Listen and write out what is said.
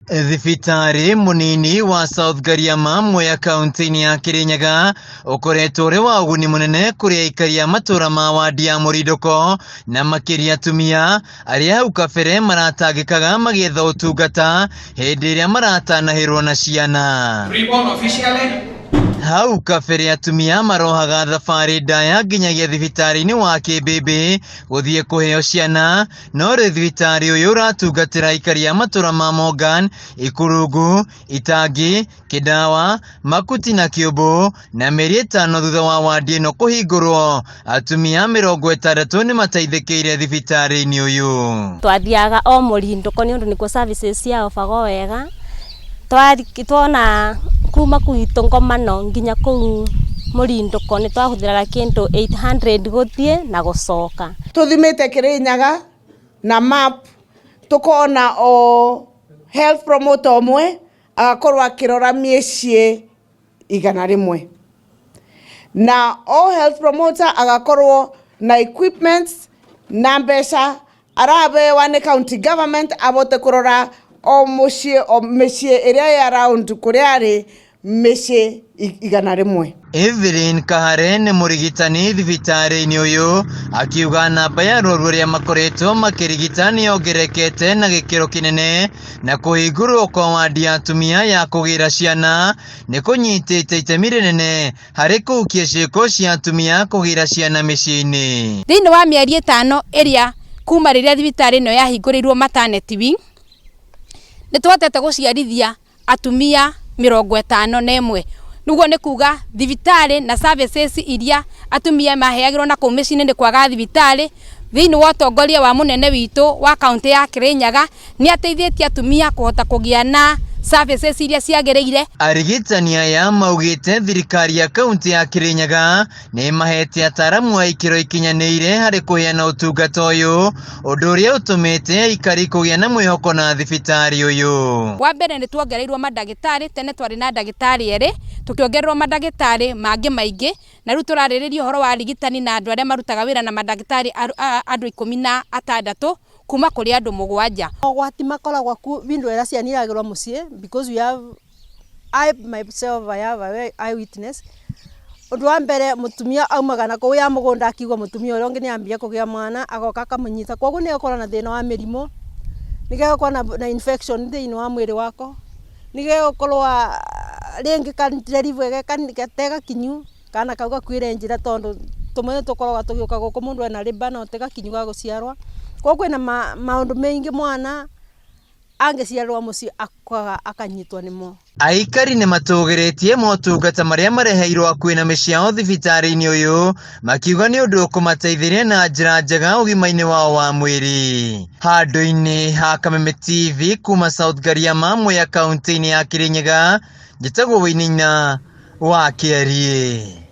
Thibitarĩ mũnini wa South Gariama Mwea kaunti-inĩ ya Kirinyaga ũkoretwo ũrĩ wa ũguni mũnene kũrĩ aikari a matũra ma wadi ya Mũrindũko na makĩria atumia arĩa hau kabere maratangĩkaga magĩetha ũtungata hĩndĩ ĩrĩa maratanahĩrwo na ciana. Ribbon officially. Hau kabere atumia marohaga thabarĩ ndaya nginyagia thibitarĩ-inĩ wa Kĩmbĩmbĩ gũthiĩ kũheo ciana no rĩu thibitarĩ ũyũ ũratungatĩra aikari a matũra ma Mongan, Ikurungu, Itangi, Kĩndawa, Makuti na Kĩũmbũ na mĩeri ĩtano thutha wa wadi ĩno kũhingũrwo atumia 60 nĩ mateithĩkĩire thibitarĩ-inĩ ũyũ. Twathiaga o mũrindũko nĩ ũndũ nĩkuo services ciaofagwo wega. Twona kuma gwitũ ngomano nginya kũu mũrindũko nĩ twahũthĩraga kĩndũ 800 gũthiĩ na gũcoka. Tuthimite Kirinyaga na map tukona o health promoter ũmwe agakorwo akĩrora mĩciĩ 100 na o health promoter agakorwo na equipments na mbeca arabewa nĩ county government abote kũrora o mũciĩ o mĩciĩ ĩrĩa ĩ around kũrĩa arĩ mĩciĩ 100. Evelyn Kahare nĩ mũrigitani thibitarĩ-inĩ ũyũ akiuga namba ya arwaru arĩa makoretwo makĩrigita nĩ yongererekete na gĩkĩro kĩnene na kũhingũrwo kwa wadi ya atumia ya kũgĩra ciana nĩ kũnyitĩte itemi rĩnene harĩ kũhukia ciĩko cia atumia kũgĩra ciana mĩciĩ-inĩ. Thĩinĩ wa mĩeri 5 ĩrĩa kuma rĩrĩa thibitarĩ ĩno yahingũrĩirwo maternity wing, nĩ tũhotete gũciarithia atumia 51. Nĩguo nĩ kuga thibitarĩ na services iria atumia maheagĩrwo na kũu mĩciĩ-inĩ nĩ kwaga thibitarĩ. Thĩinĩ wa ũtongoria wa mũnene witũ wa kaũntĩ ya Kirinyaga nĩ ateithĩtie atumia kũhota kũgĩa na services iria ciagĩrĩire. Arigitani aya maugĩte thirikari ya kaũntĩ ya Kirinyaga nĩ ĩmahete ataaramu a ikĩro ikinyanĩire harĩ kũheana ũtungata ũyũ, ũndũ ũrĩa ũtũmĩte aikari kũgĩa na mwĩhoko na thibitarĩ ũyũ. Wa mbere nĩ tuongereirwo mandagĩtarĩ, tene twarĩ na ndagĩtarĩ erĩ, tũkĩongererwo mandagĩtarĩ mangĩ maingĩ, na rĩu tũrarĩrĩria ũhoro wa arigitani na andũ arĩa marutaga wĩra na mandagĩtarĩ andũ 16 kuma kũrĩ andũ 7. Mogwati makoragwo ku bindu ĩrĩa ciana iragĩrwo mũciĩ because we have, I myself I have a eye witness. Ũndũ wa mbere mũtumia aumaga na kũu ya mũgũnda akiuga mũtumia ũrĩa ũngĩ nĩ ambia kũgĩa mwana agoka akamũnyita, koguo nĩ egũkorwo na thĩna wa mĩrimũ, nĩ gegũkorwo na infection thĩinĩ wa mwĩrĩ wako, nĩ gegũkorwo rĩngĩ ka deliver gate gakinyu kana kau gakuĩre njĩra tondũ tũmwe nĩ tũkoragwo tũgĩũka gũkũ mũndũ ena labour no ti gakinyu ga gũciarwa. Koguo kwĩna maũndũ maingĩ mwana angĩciarĩrwo mũciĩ akwaga akanyitwo nĩmo. Aikari nĩ matũgĩrĩtie motungata marĩa mareheirwo hakuhĩ na mĩciĩ yao thibitarĩ-inĩ ũyũ makiuga nĩ ũndũ ũkũmateithĩrĩria na njĩra njega ũgima-inĩ wao wa mwĩrĩ. Handũ-inĩ ha Kameme TV kuma South Gariama Mwea kaũntĩ-inĩ ya Kirinyaga, njĩtagwo Wainaina wa Kĩariĩ.